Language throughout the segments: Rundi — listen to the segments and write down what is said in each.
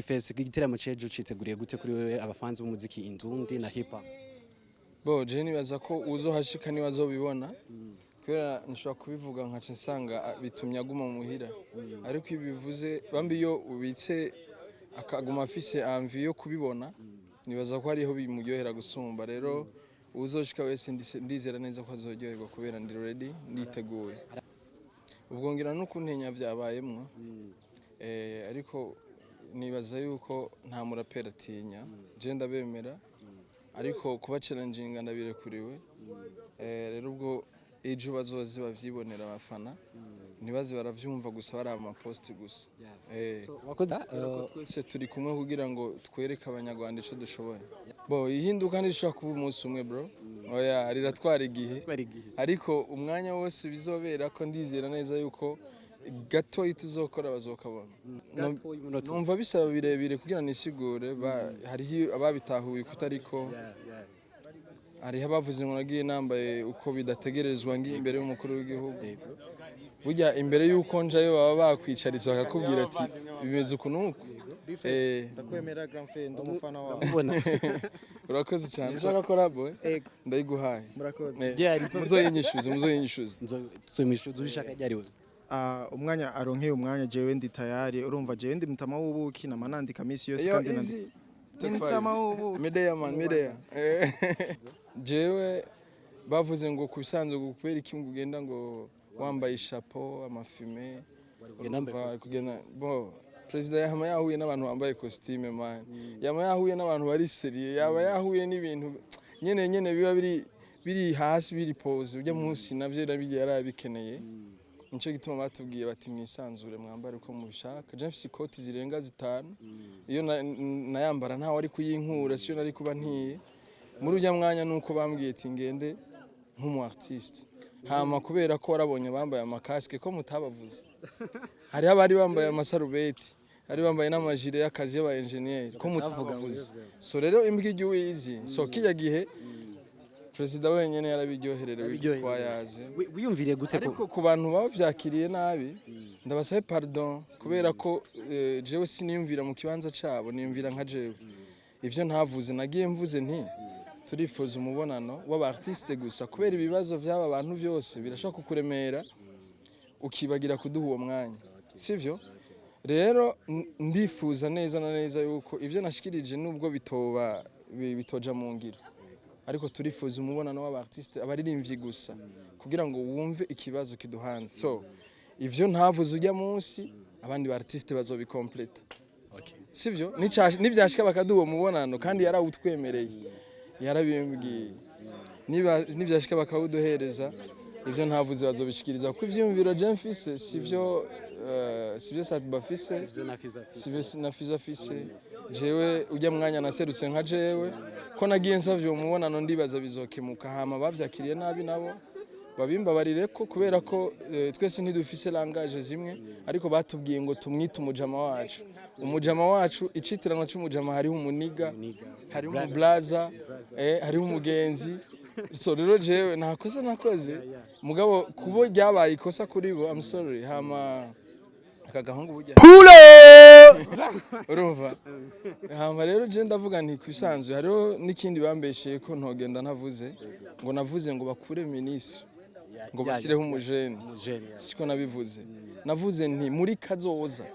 Face, igiteramo c'ejo citeguriye gute kuri wewe, abafanzi b'umuziki indundi na hip hop? Bo je nibaza ko uzohashika niwe azobibona, kubera nshobora kubivuga nkaca nsanga bitumye aguma muhira. Ariko iyo bivuze bambi, iyo ubitse akaguma afise envie yo kubibona, nibaza ko hariho bimuryohera gusumba. Rero uzoshika wese ndizera neza ko azoryoherwa, kubera ndi ready, nditeguye. Ubwo ngira no kuntinya vyabayemwo, ariko nibaza yuko nta muraperi atinya. Je ndabemera, ariko kuba challenginga ndabirekuriwe. Rero ubwo ejo bazoze bavyibonera, abafana ntibaze baravyumva gusa, bari amaposti gusa. Wakoze. Kubera ko twese turi kumwe kugira ngo twereke Abanyarwanda ico dushoboye. Bo ihinduka ntirishobora kuba umunsi umwe, bro, oya, riratwara igihe. Ariko umwanya wose bizobera ko ndizera neza yuko gatoyi tuzokora bazokabona. Numva bisaba birebire kugira nisigure. Hariho ababitahuye kutariko, hariho abavuze ngo nagiye nambaye uko bidategerezwa, ngiye imbere y'umukuru w'igihugu. Burya imbere y'uko njayo baba bakwicaritse bakakubwira ati bimeze uku n'uku. Ndakwemera, grand frère, ndi umufana wawe. Ubona. Urakoze cyane. Ushaka collabo? Ego. Ndayiguhaye. Murakoze. Muzoyinyishuze, muzoyinyishuze. Nzoyimishuza ubishaka ryari wewe? Ah, umwanya aronkeye umwanya, jewe ndi tayari. Urumva, jewe ndi mutama w'ubuki, nama nandika misi yose. Yo, kandi easy. Ndi mutama w'ubuki. Media man, media. Jewe bavuze ngo ku bisanzwe ngo kubera iki ngo ugenda ngo wambaye ishapo amafime? Kugenda wambaye Urumva, kugenda bo perezida yama yahuye n'abantu bambaye costume, man, yama yahuye n'abantu bari sérieux, yaba yahuye n'ibintu nyene nyene biba biri hasi, biri pose. Ujya munsi navyo nabyo yarabikeneye. Nico gituma batubwiye bati mwisanzure, mwambare uko mubishaka. Je mfise ikoti zirenga zitanu, iyo nayambara ntawe ari kuyinkura, siyo nari kuba ntiye muri ujya mwanya. Nuko bambwiye ati ngende nk'umu artiste. Hama kubera ko warabonye bambaye amakasike ko mutabavuze, hariho abari bambaye amasarubeti, bari bambaye n'amajire y'akazi y'aba engineer, ko mutabavuze? So rero imbwa ijya uwizi. So kijya gihe perezida wenyene yarabiryohererewe. Yarabiryoherewe. Twayaze. Wiyumviriye gute ko Ariko ku bantu bavyakiriye nabi, ndabasabe pardon, kubera ko jewe siniyumvira mu kibanza cabo, niyumvira nka jewe. Ivyo ntavuze, nagiye mvuze nti turifuza umubonano w'aba artiste gusa, kubera ibibazo vy'aba bantu byose birashobora kukuremera ukibagira kuduha uwo mwanya, sivyo? Rero ndifuza neza na neza yuko ivyo nashikirije, nubwo bitoba bitoja mu ngiro, ariko turifuza umubonano w'aba artiste, abaririmbyi gusa, kugira ngo wumve ikibazo kiduhanze. So ivyo ntavuze ujya munsi, abandi ba artiste bazobikompleta, sivyo? Nivyashika bakaduha uwo mubonano, kandi yarawutwemereye, yarabimbwiye, niba nivyashika bakawuduhereza, ivyo ntavuze bazobishikiriza, kuko ivyiyumviro je mfise sivyo Satba afise, sivyo Nafiza afise. Jewe ujya mwanya naserutse nka jewe, ko nagiye nsavye uwo mubonano, ndibaza bizokemuka. Hama bavyakiriye nabi nabo babimbabarire, ko kubera ko twese ntidufise langage zimwe. Ariko batubwiye ngo tumwite umujama wacu, umujama wacu. Icitiranwa c'umujama hariho umuniga, hariho umublaza, hariho umugenzi. So rero jewe nta kosa nakoze, mugabo kubo ryabaye ikosa kuri bo, I'm sorry. Hama aka gahungu burya urumva. Hama rero je ndavuga nti kubisanzwe hariho n'ikindi bambesheye ko ntogenda ntavuze, ngo navuze ngo bakure minisitiri, ngo bashyireho umujene. Siko nabivuze. Navuze nti muri kazoza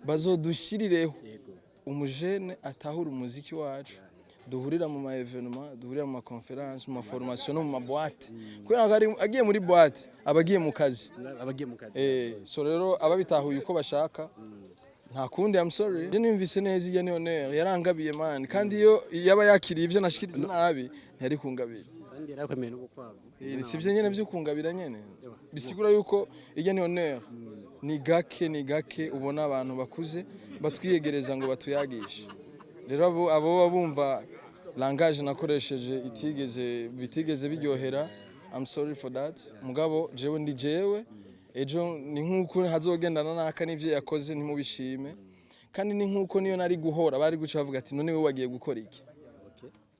bazodushyirireho umujene atahura umuziki wacu, duhurira mu ma événement, duhurira mu ma conférence, mu ma formation no mu ma boîte, kubera ko agiye muri boîte aba agiye mu kazi. Abagiye mu kazi. So rero ababitahuye uko bashaka, nta kundi, I'm sorry. Je numvise neza ijya ni honneur yarangabiye, man, kandi iyo yaba yakiriye ivyo nashikiriza nabi ntiyari kungabira. Kandi yarakwemeye n'ubukwavu. Si byo nyene vyo kungabira nyene bisigura yuko ijya ni honneur. Ni gake, ni gake ubona abantu bakuze batwiyegereza ngo batuyagishe. Rero abo baba bumva langage nakoresheje itigeze bitigeze biryohera, I'm sorry for that. Mugabo jewe ndi jewe. Ejo ni nkuko hazogendana naka n'ivyo yakoze ntimubishime, kandi ni nkuko niyo nari guhora bari guca bavuga ati none we wagiye gukora iki?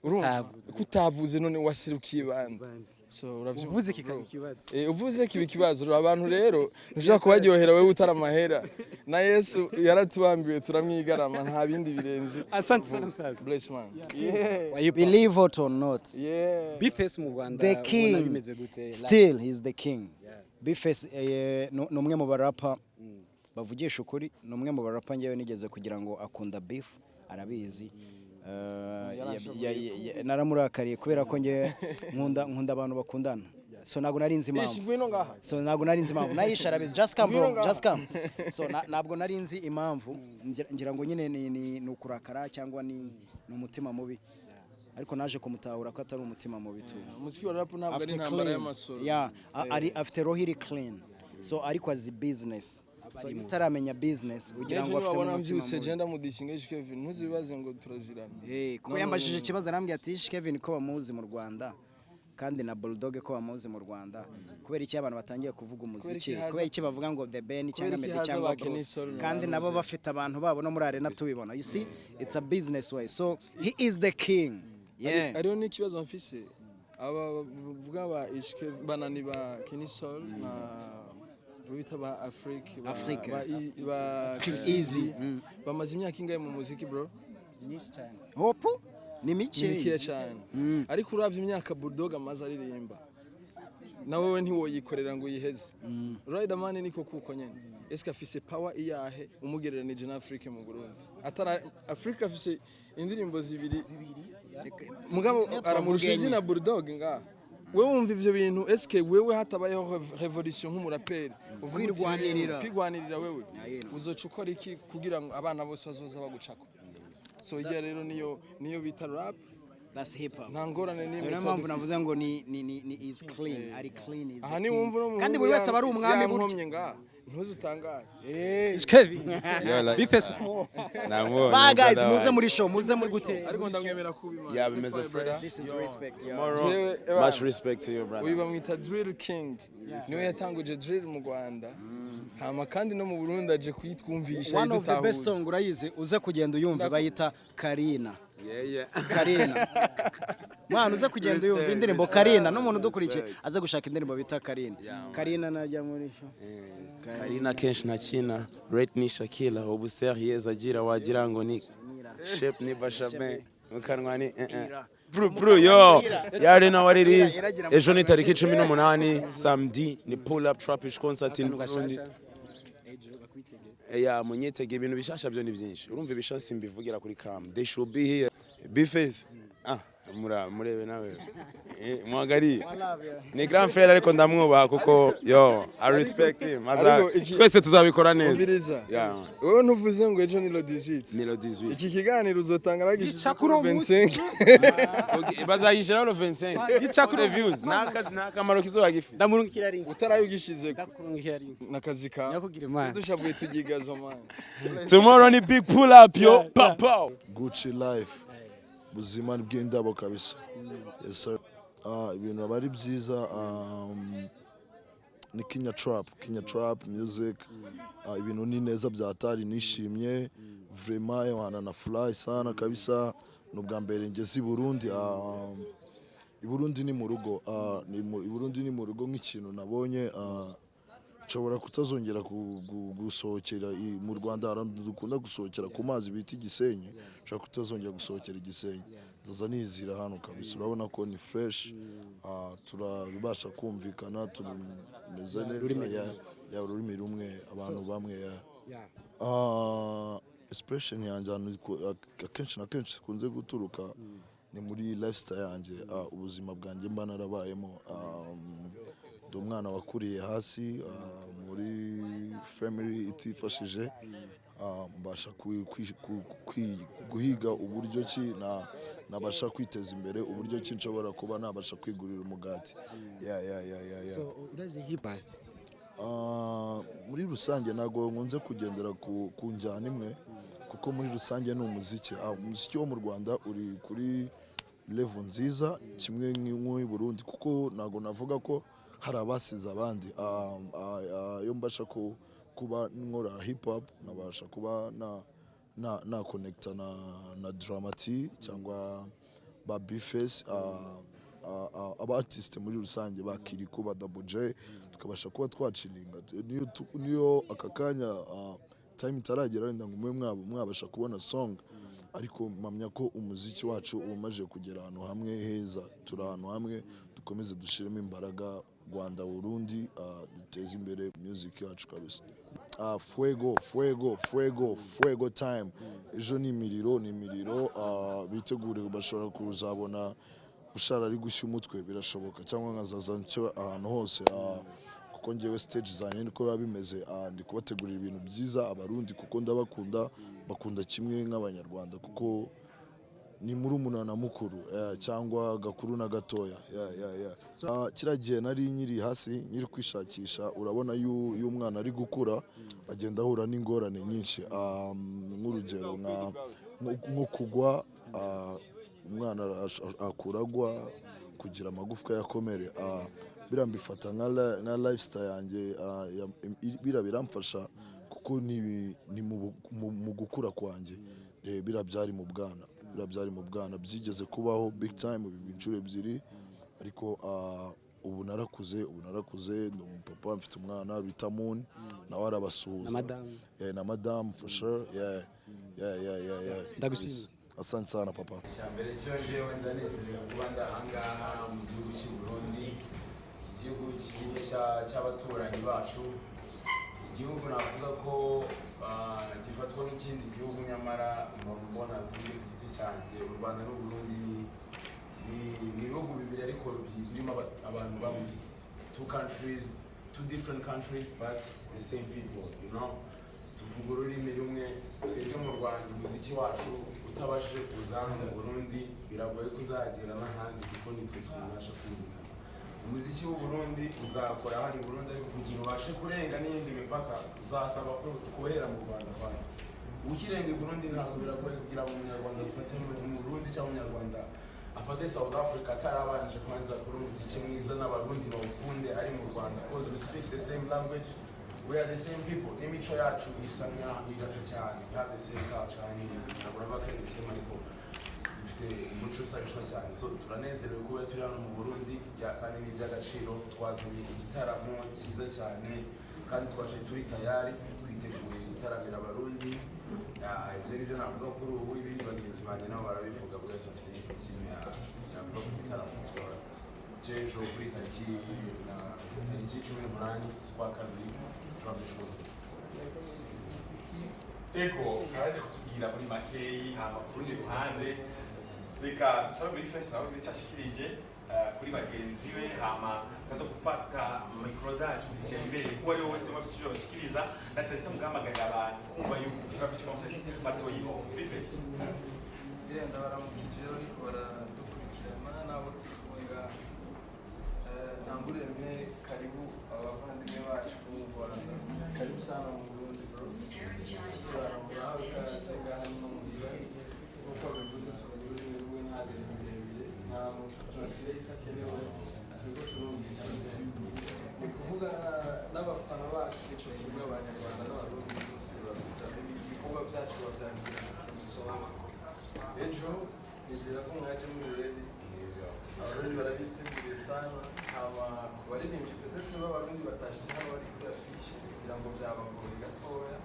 Urumva kutavuze, none waserukiye bande? So uravyumva, Uvuze bro. kikaba ikibazo. Uvuze kiba ikibazo. Abantu rero ntushobora kubaryohera wewe utari amahera. Na Yesu yaratubambiwe turamwigarama, nta bindi birenze. Asante sana, musaza. Bless, man, yeah. Wa hip hop. Believe it or not, B-Face mu Rwanda the ubona king bimeze gute? still he's the king. B-Face ni umwe mu barapa bavugisha ukuri, ni umwe mu barapa ngewe nigeze kugira ngo akunda beef, arabizi. Naramurakariye kubera ko ngewe nkunda abantu bakundana, so ntabwo nari nzi Ishi, impamvu. Ngwino ngaha. So ntabwo nari nzi impamvu nayisha, arabizi. Just come, bro. Ngwino ngaha. Just come. So ntabwo nari nzi impamvu, ngira ngo nyine ni ukurakara cyangwa ni umutima mubi, ariko naje kumutahura ko atari umutima mubi tu. Umuziki wa rap ntabwo ari Afite intambara clean. y'amasoro. Yeah, ari afite roho iri clean, so ariko azi business, so iyo utaramenya business ugira Nejo ngo afite niwabona umutima mbyutse mubi. je ndamudisinga Ish Kevin, ntuzibaze ngo turazirana. Kuko No, no, yambajije no, no. ikibazo, arambwira ati: "Ish Kevin ko bamuzi mu Rwanda, kandi na Bulldog ko bamuzi mu Rwanda, kubera iki abantu batangiye kuvuga umuziki, Iki haza- kubera iki bavuga ngo The Ben cyangwa Kubera iki Meddy haza cyangwa ba Kenny Bruce, Sol na kandi ba nabo Rose?" bafite abantu babo no muri arena tubibona?" You see, it's a business way, so he is the king, yeah. Hariho n'ikibazo mfise, aba bavuga ba Ish Kevin, banani, ba Kenny Sol na bo bita ba Afrique, ba, Afrique. ba Chris Chris Easy. Bamaze imyaka ingahe mu muziki, bro? Hope ni Ni mike. mikeya cyane, ariko uravye imyaka Bulldog amaze aririmba, na wewe ntiwoyikorera ngo uyiheze. Riderman niko kuko nyene. Eske afise power iyahe umugereranije na Afrique mu Burundi? Atara Afrique afise indirimbo zibiri, mugabo aramurusha izina Bulldog ngaha. Wewe wumva ivyo bintu, eske wewe hatabayeho revolution nk'umuraperi uvuga uti Kwirwanirira. Kwirwanirira, wewe uzoca ukora iki kugira ngo abana bose bazoza bagucako? So ijya rero niyo bita rap. That's hip hop. Nta ngorane So n'imwe niyo tuba mpamvu dufise. navuze ngo ni is clean, ari clean, is the Aha ni king. wumva uno Kandi buri wese aba ari umwami burya. Yankomye ngaha, ntuzutangare. Kevin. Yo, like, B-Face. Namubonye, Ba guys, brother muze wanjye. muri show, muze muri gute. Ariko ndamwemera kuba Imana. Yeah, Take bimeze five, brother. fresh. This is respect, yeah. Tomorrow, Jewe, much respect to you, brother. Uyu bamwita Drill King, niwe yatanguje drill mu Rwanda, hama kandi no mu Burundi aje kuyitwumvisha. One of the best Yidutahuza. song urayizi, uze kugenda uyumve, bayita Karina. Yeah. Karina, mwana, uze kugenda uyumva indirimbo Karina, n'umuntu udukurikiye aze gushaka indirimbo bita Karina. Karina najya muri show. Karina kenshi ntakina, rate ni Shakira, ubu serious agira wagira ngo ni shape ni Bashabe, mukanwa ni Bru bru yo, you already know what it is. Ejo ni tariki 18, samedi, ni pull up trapish concert in Burundi. Yeah, munyitege ibintu bishasha byo ni byinshi. Urumva ibishasha mbivugira kuri cam. They should be here. B-Face. Ah, mura murebe nawe. Mwagari. Ni grand frère ariko ndamwubaha kuko yo, I respect him. Aza Ariko twese tuzabikora neza. Umviriza. Yeah. Wowe ntuvuze ngo ejo ni le 18? Ni le 18. Iki kiganiro uzotanga ragishize Gica kuri kuri uwo munsi. 25. Okay, bazayishiraho le 25. Gica kuri The views. Nakazi ntakamaro kizoba gifite. Ndamurungikira link. Utarayugishizeko. Ndakurungikira link. Nakazi ka Nyakugira Imana. dushavuye tugigazo, man. Tomorrow ni big pull up, yo. Pow pow. Gucci life, buzima bw'indabo kabisa. Yes sir. Ibintu aba ari byiza, ni Kinya Trap, Kinya Trap music. Ibintu ni neza byatari, nishimye vraiment, yohana na fly sana kabisa. Ni ubwa mbere ngeze i Burundi. I Burundi ni mu rugo, i Burundi ni mu rugo nk'ikintu nabonye, nshobora kutazongera gusohokera mu Rwanda hari ahantu dukunda gusohokera ku mazi bita Igisenyi, nshobora kutazongera gusohokera Igisenyi, nzaza nizira hano kabisa. Urabona ko ni fresh, turabasha kumvikana, tumeze neza, ya ururimi rumwe, abantu bamwe ya. Expression yanjye ahantu akenshi na kenshi ikunze guturuka ni muri lifestyle yanjye, ubuzima bwanjye mba narabayemo. Ndi umwana wakuriye hasi, muri family itifashije, mbasha guhiga uburyo ki nabasha kwiteza imbere, uburyo ki nshobora kuba nabasha kwigurira umugati. Yeah. So uravye hip hop? Muri rusange ntabwo nkunze kugendera ku njyana imwe, kuko muri rusange ni umuziki. Umuziki wo mu Rwanda uri kuri level nziza kimwe nk'uw'i Burundi, kuko ntabwo navuga ko hari abasize abandi. Iyo mbasha kuba nkora hip hop, nabasha kuba na connecta na Dramati cyangwa ba B-Face. aba artiste muri rusange, ba Kirikou, ba Double J, tukabasha kuba twacilinga. Niyo aka kanya time itaragera wenda ngo mube mwabasha kubona song, ariko mpamya ko umuziki wacu uba umaze kugera ahantu hamwe heza. Turi ahantu hamwe, dukomeze dushiremo imbaraga, Rwanda, Burundi, duteze imbere music yacu kabisa. Fuego, fuego, fuego, fuego time! Ejo ni imiriro, ni imiriro. Bitegure, bashobora kuzabona Bushali ari gushya umutwe, birashoboka, cyangwa nkazaza ncyo ahantu hose, kuko ngewe stage zanjye niko biba bimeze. Ndi kubategurira ibintu byiza Abarundi, kuko ndabakunda, bakunda kimwe nk'Abanyarwanda, kuko ni murumuna na mukuru, cyangwa gakuru na gatoya. Yeah. Kiriya gihe nari nkiri hasi, nkiri kwishakisha. Urabona iyo umwana ari gukura agenda ahura n'ingorane nyinshi. Nk'urugero nko kugwa, umwana akura agwa kugira amagufwa yakomere. Biriya mbifata nka lifestyle yanjye. Biriya biramfasha kuko ni mu gukura kwanjye. Biriya byari mu bwana, biriya byari mu bwana, byigeze kubaho big time inshuro ebyiri, ariko ubu narakuze, ubu narakuze, ndi umupapa, mfite umwana bita Moon, nawe arabasuhuza. Na madamu. Yeah, na madamu, for sure. Yeah. Ndagushimiye. Asante sana, papa. Icya mbere cyo, njyewe ndanezerewe kuba ndi ahangaha mu gihugu cy'u Burundi, igihugu cy'abaturanyi bacu, igihugu navuga ko gifatwa nk'ikindi gihugu, nyamara mba mbona kuri ku giti cyanjye u Rwanda n'u Burundi ni ibihugu bibiri ariko birimo abantu bamwe, two countries, two different countries but the same people. Tuvuga ururimi rumwe. Twebwe mu Rwanda umuziki wacu utabashije kuza hano mu Burundi biragoye ko uzagera n'ahandi, kuko nitwe tubasha kumvikana. Umuziki w'u Burundi uzakora hano i Burundi, ariko kugira ubashe kurenga n'iyindi mipaka uzasaba ko guhera mu Rwanda kwanza. Ukirenga i Burundi ntabwo biragoye kugira ngo Umunyarwanda afate mu Burundi cyangwa Umunyarwanda afate South Africa atarabanje kwanza kuri umuziki mwiza n'Abarundi bawukunde ari mu Rwanda, because we speak the same language, we are the same people, n'imico yacu isa nkaho irasa cyane. We have the same culture. I mean, ntabwo navuga ko ari the same, ariko dufite umuco usa bisa cyane. So turanezerewe kuba turi hano mu Burundi kandi ni iby'agaciro. Twazanye igitaramo cyiza cyane kandi twaje turi tayari, twiteguye gutaramira Abarundi. Ibyo ni byo navuga kuri ubu. Ibindi bagenzi banjye nabo barabivuga, buri wese afite ikintu yavuga ku gitaramo cy'ejo kuri tariki 18 z'ukwa kabiri turabishoboze. Ego, araje kutubwira muri makeyi. Hama ku rundi ruhande reka dusabe muri fesi nawe icyo ashikirije kuri bagenzi be, hama tukaza gufata mikoro zacu zitembere, uwo ari we wese wumva afise icyo yoshikiriza, na cyane cyane mugahamagarira abantu kumva yuko Travis Concert batoyiho kuri fesi. Yenda baramukije bariko baradukurikirana n'abo turi kumwe ngaha. Ntangurire mwe karibu abavandimwe bacu bo mu Rwanda, karibu sana mu Burundi, bro. Murahawe ikaze ngaha no muhira. Nk'uko bivuze, tuvuga ururimi rumwe, nta bintu birebire, nta mu translate akenewe, turiko turumvikana. Ni kuvuga n'abafana bacu ico kimwe, Abanyarwanda n'Abarundi bose bavuga ibikorwa byacu bavyakira bisobanura. Ejo nizera ko mwaje muri ready. Abarundi barabiteguye sana. Haba ku baririmbyi peut-être b'Abarundi batashitse hano bari kuri affiche kugira ngo byabagoye gatoya,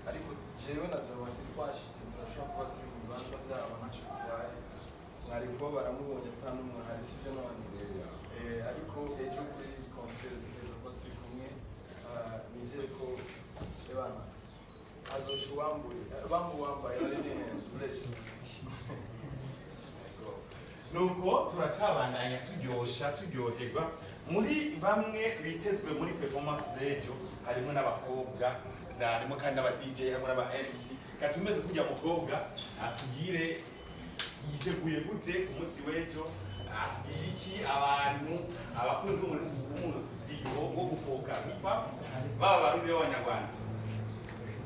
ariko jewe na Drama T twashitse, turashobora kuba turi mu bibanza byabo, ntacyo bitwaye. Mwari kuba baramubonye ata n'umwe ahari, sibyo none? Ariko ejo kuri concert dutegerezwa kuba turi kumwe. Nizere ko ebana azosha uwambuye bamuwambaye ari neza bless. Nuko turacabandanya turyosha, turyoherwa. Muri bamwe bitezwe muri performance z'ejo harimo n'abakobwa, harimo kandi n'aba DJ, harimo n'aba MC. Katumeze kujya mukobwa atubwire yiteguye gute ku munsi w'ejo, atubwire iki abantu abakunzi b'umudiho wo gufoka hip hop, baba Abarundi b'Abanyarwanda.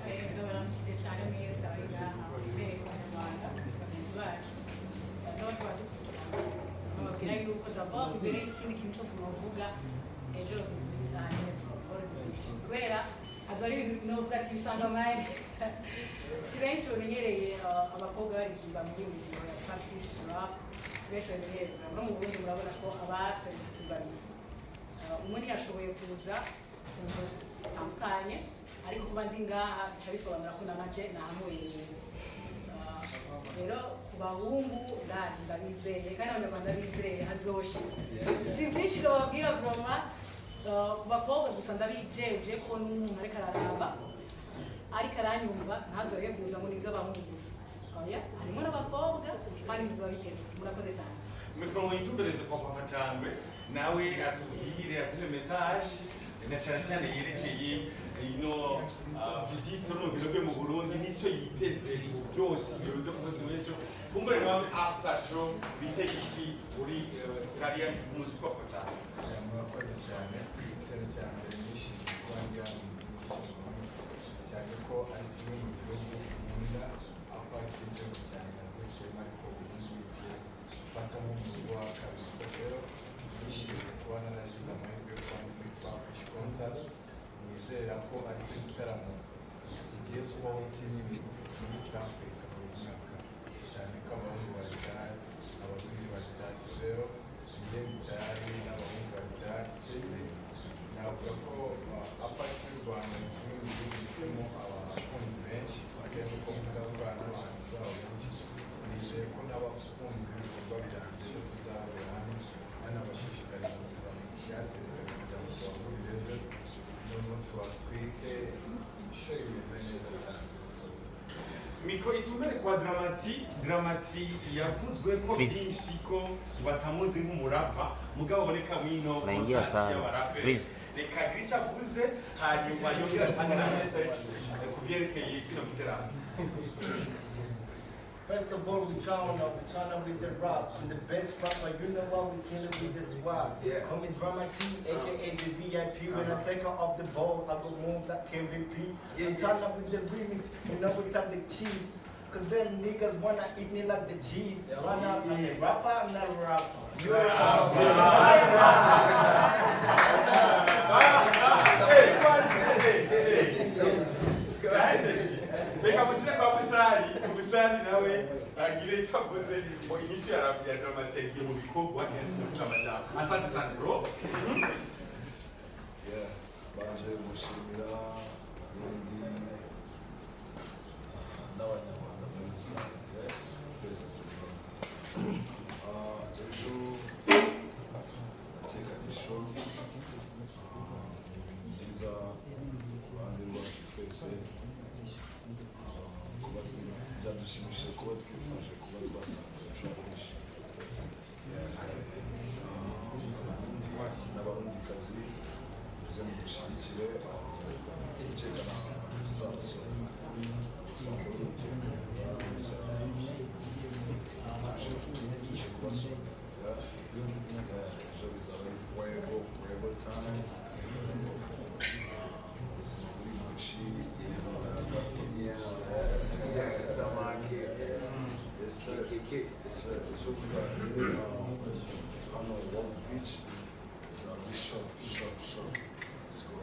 Ndabaramukije cyane mwese abari ngaha, mbere ku Banyarwanda bagenzi bacu n'abandi badukurikirana. Bababwira yuko d'abord, mbere y'ikindi kintu cyose muvuga, ejo dusubizanye kubera aza ari ibintu novuga ati bisa normal. Si benshi bamenyereye abakobwa baririmba muri uyu ya trap, rap. Si benshi babimenyereye. No mu Burundi murabona ko abaserutse turi babiri. Umwe ntiyashoboye kuza ku mvo zitandukanye, ariko kuba ndi ngaha bica bisobanura ko nanaje nahamuye. Rero ku bahungu ndazi, ndabizeye, kandi Abanyarwanda bizeye hazoshe. Si byinshi bababwira vraiment. Ku bakobwa gusa ndabijeje ko n'umuntu ariko araraba, ariko aranyumva, ntazore kuza ngo ni iby'abahungu gusa. Oya, harimo n'abakobwa kandi bizoba biteze. Murakoze cyane. Mikoro mwitumbereze kwa Papa Cyangwe, nawe atubwire, aduhe message na cyane cyane yerekeye ino visite n'urugendo rwe mu Burundi n'icyo yiteze byose ibintu byo kuvuza w'ejo. Kumbure nawe after show bitege iki uri kariya muziki wa Papa Cyangwe? Murakoze cyane. Ikintu cya mbere, nishimiye kuba ndi hano mu gihugu cy'u Burundi, cyane ko ari kimwe mu gihugu nkunda, aho ari igihugu cyane navukiyemo, ariko ubu ngubu mfata nk'umurugo wa kabiri. So rero nishimiye kuba naragize amahirwe yo kuba ndi muri Trapish Concert. Nizera ko aricyo gitaramo kigiye kubaho kinini muri East Africa buri mwaka, cyane ko abahungu bari tayari, abarundi bari tayari. So rero njye ndi tayari n'abahungu bari tayari. Ikindi navuga ko apart y'u Rwanda, ni kimwe mu bihugu bifitemo abakunzi benshi, bitewe n'uko nkunda gukorana n'abahanzi babo benshi. Nizeye ko n'abakunzi b'ibikorwa byanjye ejo tuzahurira hamwe. Nanabashishikariza kuza mu Kigali kugira ngo tubahurire ejo, noneho tubatwike show imeze neza cyane. Mikoro itumere kwa Dramati. Dramati yavuzwe ko byinshi ko batamuzi nk'umurapa, mugabo aboneka mwino Naingia concert sana. y'abaraperi. Please. Reka agire icyo avuze, hanyuma yongere atange na message ku byerekeye kino giteramo. First of all, we turn up with the rap. I'm the best rapper, you know what, we kill it with the swag. Call me Drama T, aka the VIP. When I take her off the ball, I go move like MVP. I turn up with the remix, you know we turn the cheese. 'Cause them niggas wanna eat me like the cheese. Run up, I'm a rapper, I'm not a rapper. You're a rapper. Hey, hey, hey. Reka mushyire kwa Busari. Busari nawe agire icyo avuze ngo inyishu ya Dramati yagiye mu bikorwa, ntiyasubire kuvuga amajambo. Asante sana, bro. Yeah, baje gushimira Abarundi n'Abanyarwanda muri rusange. Twese turi hamwe. Ejo ndateganya show. Ni ibintu byiza ku ruhande rwacu twese. Kuba byadushimishije kuba twifuje kuba twasangira Trapish. Abarundi n'Abarundikazi, muze mudushyigikire. Gukekana tuzabasura, twakora urugendo tuje kubasura. Ejo bizaba ari fuego fuego time. Ubuzima buri muci. Yes sir, yes sir. Ejo muzagere hano Long Beach, bizaba ari show show show. Let's go.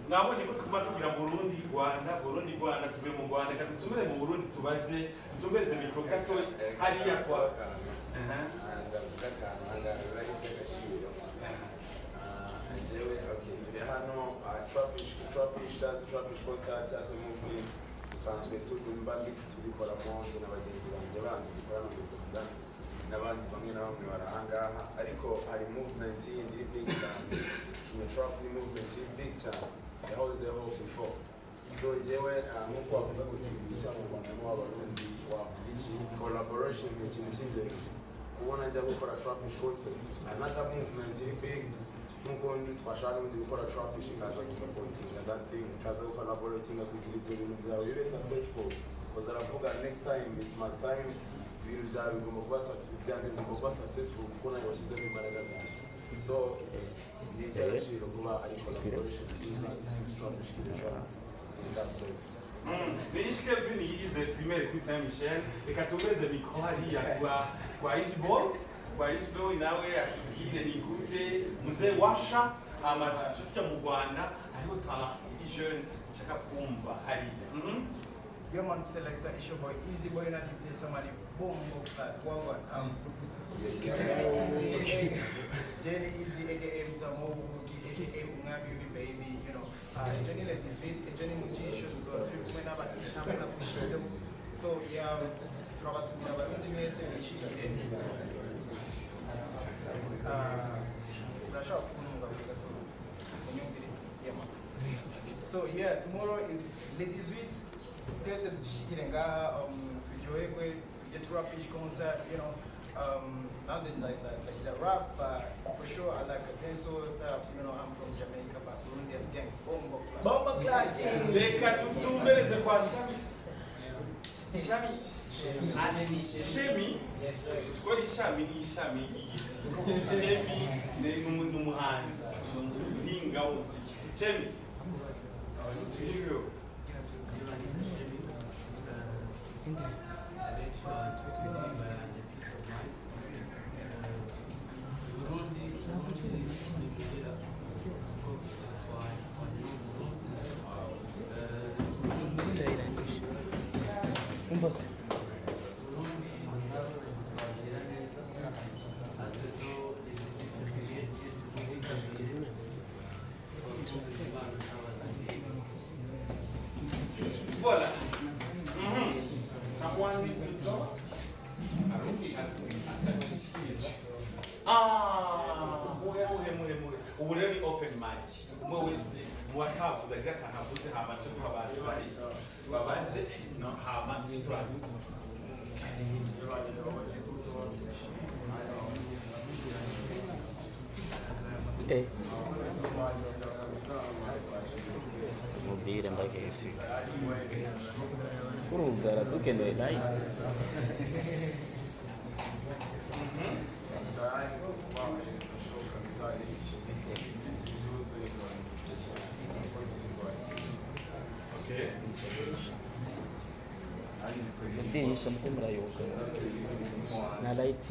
Mwabonye ko tuguma tugira Burundi, Rwanda, Burundi, Rwanda. Tuve mu Rwanda, reka dusubire mu Burundi, tubaze, dutumbereze mikoro gato hariya kwa Ndavuga akantu ahangaha biba ari iby'agaciro. Njyewe, okay, turi hano Trapish, Trapish cyangwa se Trapish Concert cyangwa se movement, dusanzwe tugomba tubikoramo njye na bagenzi banjye bandi dukorana mu Rwanda n'abandi bamwe na bamwe bari ahangaha, ariko hari movement yindi iri big cyane. Kinya Trap ni movement iri big cyane yahozeho before. So njyewe nk'uko wavuga uti gusa mu Rwanda n'uw'Abarundi wavuga iki, collaboration ni ikintu cy'ingenzi. Kubona njya gukora Trapish Concert, another movement iri big, nk'uko twashaka n'ubundi gukora Trapish, ikaza gusupportinga that thing, ikaza gucollaboratinga kugira ibyo bintu byawe bibe successful, because aravuga next time it's my time, ibintu byawe bigomba kuba success, byanjye bigomba kuba successful kuko nawe washyizemo imbaraga zanjye. So ni iby'agaciro kuba ari collaboration nziza. This is Trapish, Kinya Trap in that place. Ni Ish Kevin yize primaire kuri Saint Michel. Reka tumeze mikoro hariya kwa Isboy, kwa Isboy nawe atubwire ni gute muze washa hama tujya mu Rwanda, hariho talent iri jeune nshaka kumva hariya. Your man selector is your boy Easy Boy na the place somebody boom boom flat. Wagwan. Easy, Jenny Easy aka Mtamo Buki aka Umwami Yuri baby, you know. Jenny le 18 Jenny Mujisho so turi kumwe n'abatisha na Bushido. So yeah, turabatumira abarundi mwese mwishimire. Urashobora kuntunga gusa tu unyumvirize yeah. So yeah, tomorrow is le 18 twese dushikire ngaha turyoherwe tujye turapish concert, you know. Not that like the rap, but for sure I like a dancehall stuff, you know. I'm from Jamaica, but Burundian gang, bombo clap. Bombo clap. Reka dutumbereze kwa Shami. Shami. Shemi. Ko ishami ni ishami ry'igiti. Shemi ni umuhanzi, ni umuhinga w'umuziki. Shemi. Studio. Umva se. Voilà. Someone needs to talk. Ah, muhe muhe muhe muhe. Ubu rero ni open mic. Umwe wese mu batavuze agira akantu avuze hama nce duha abantu journalist babaze no hama turangize. Mubwire mbakesi kurugara dukeneye light. Okay. Idirisha muko murayoga na light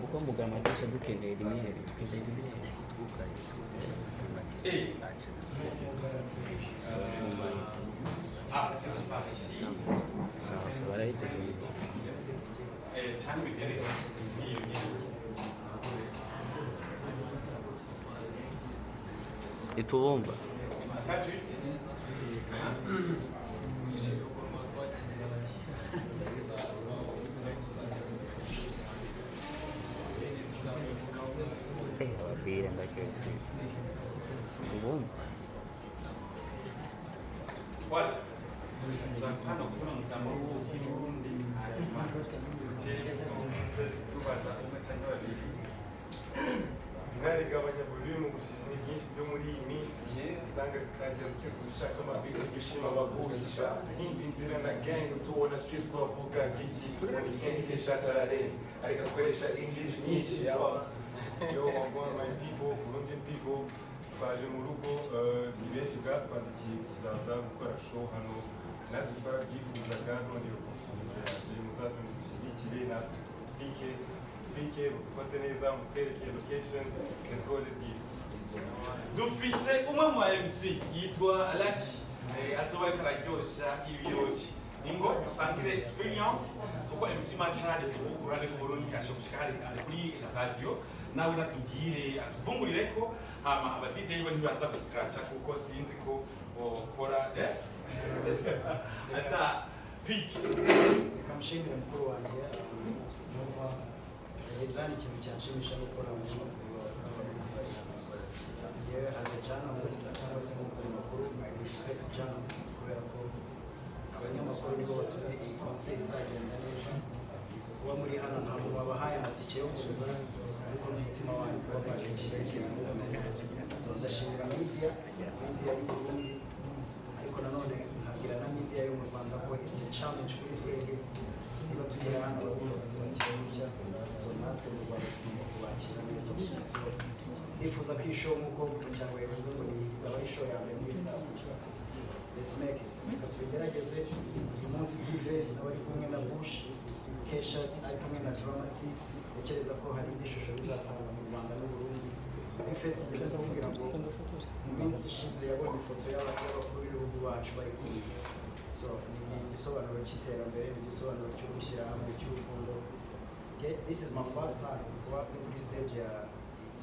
kuko mugara amadirisha dukeneye rimwe dukeneye rimwe. Ah, par ici. Sawa sawa barayiteguye. Cyangwa bigereka niyo nyine. Itubumba. Kaji. Ababwire mbakesi tubumba. Voilà. Hano kubona umutambo w'uburundi hanyuma duce tubaza umwe cyangwa babiri. Mwarigabanya volume gushishina byinshi byo muri iyi minsi zanga zitangira skills gushaka amabifu gushima abagurisha nimba inzira na gang tubona streets twavuga iki muri kenshi shatararenze ariko akoresha English nyinshi. Yo wagwan my people, Burundian people, twaje mu rugo ni benshi bwatwandikiye kuzaza gukora show hano natwe twarabyifuzaga none iyo opportunity yaje muzaze mudushyigikire natwe twike twike mudufate neza mutwereke locations, let's go, let's get it. Dufise umwe mu ba MC yitwa Lucky azoba ariko araryosha ibirori ningo usangire experience kuko MC Machari ku ruhande rw'Uburundi ashobora gushika hari ari kuri radio nawe natubwire atuvungurire ko hama aba DJ bo ntibaza guscratcha kuko sinzi ko bokora ata pitch. Reka mushimire mukuru wanjye numva heza ni ikintu cyanshimisha gukora umunyamakuru. Yewe as a journalist cyangwa se nk'umunyamakuru, I respect journalist kubera ko abanyamakuru nibo batumye iyi concert izagenda neza. Kuba muri hano ntabwo babahaye amatike yo kuza ariko n'umutima wanyu kuba mwaje gushyigikira. So ndashimira media y'u Burundi ariko nanone nkabwira na media yo mu Rwanda ko it's a challenge kuri twebwe niba tugera hano abarundi bakatwakira gutya, so natwe mu Rwanda tugomba kubakira neza gutya. So nifuza ko iyi show nk'uko umuryango yavuze ngo ni izaba ari show ya mbere muri East Africa, let's make it, reka tubigerageze. Uyu munsi Gives aba ari kumwe na Bush Keshat ari kumwe na Dramati, ntekereza ko hari indi shusho bizatanga mu Rwanda n'u Burundi. B-Face igeze kumbwira ngo mu minsi ishize yabonye ifoto y'abakuru b'ibihugu bacu bari kumwe. So ni igisobanuro cy'iterambere, ni igisobanuro cyo gushyira hamwe, cy'urukundo. Okay, this is my first time kuba ndi kuri stage ya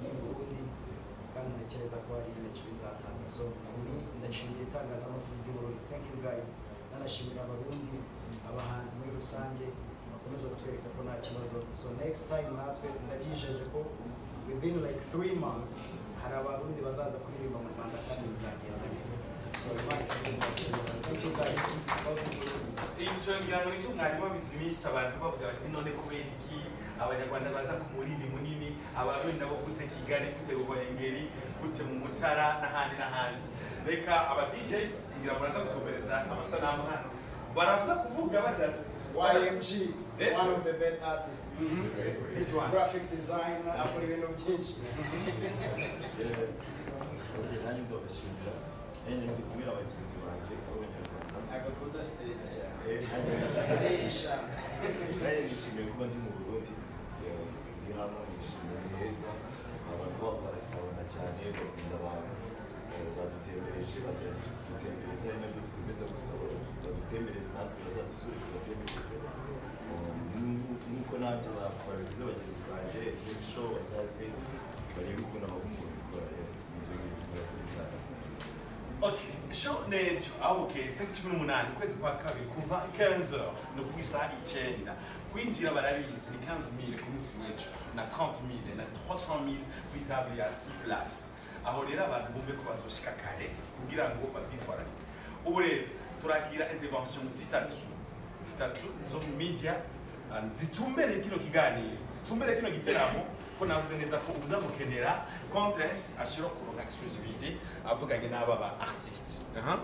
y'i Burundi, kandi ntekereza ko hari ibintu bizatanga. So for me, ndashimira itangazamakuru ry'u Burundi. Thank you guys. Nanashimira Abarundi, abahanzi muri rusange bakomeza kutwereka ko nta kibazo. So next time natwe ndabyijeje ko within like 3 months hari Abarundi bazaza kuririmba mu Rwanda kandi bizagenda neza. So Imana ikomeze ibagirire. Thank you guys. Love you, Burundi. Icyo ngira ngo nicyo mwarimu abizi iminsi abantu bavuga bati: "None kubera iki Abanyarwanda baza ku murindi munini, Abarundi nabo gute Kigali, gute Ruhengeri, gute mu Mutara n'ahandi n'ahandi?" Reka aba DJs ngira muraza gutumbereza amasanamu hano, baraza kuvuga badaze. YMG, Eh? one of the best artists. Which one? Graphic design, akora ibintu byinshi. Nanjye ndabashimira, nanjye ndi kumwe na bagenzi banjye b'Abanyarwanda. Agakunda stage cyane. Nanjye nishimiye kuba ndi mu Burundi. Ndi hano nishimiye, ni heza, abantu babo barasabana cyane, bakunda abantu. Badutembereje, bagerageje kudutembereza, ari nabyo dukomeza gusaba, badutembereze natwe bazadusure tubatembereze. Nk'uko nanjye babivuze bagenzi banjye, show bazaze barebe ukuntu abahungu babikora. Rero ibyo ngibyo, murakoze cyane. Okay, show nejo aho bukeye tariki 18 ukwezi kwa kabiri kuva 15h, ni ukuvuga isaha 9. Kwinjira barabizi ni 15 000 ku munsi w'ejo, na 30 000 na 300 000 kuri table ya 6 place. Aho rero abantu bumve ko bazoshika kare kugira ngo bavyitwararike. Ubu rero turakira intervention zitatu zitatu zo mu media, zitumbereye kino kiganiro, zitumbereye kino giteramo, ko navuze neza ko uza gukenera content ashobora kuronka exclusivité avuganye n'aba ba artiste. Aha.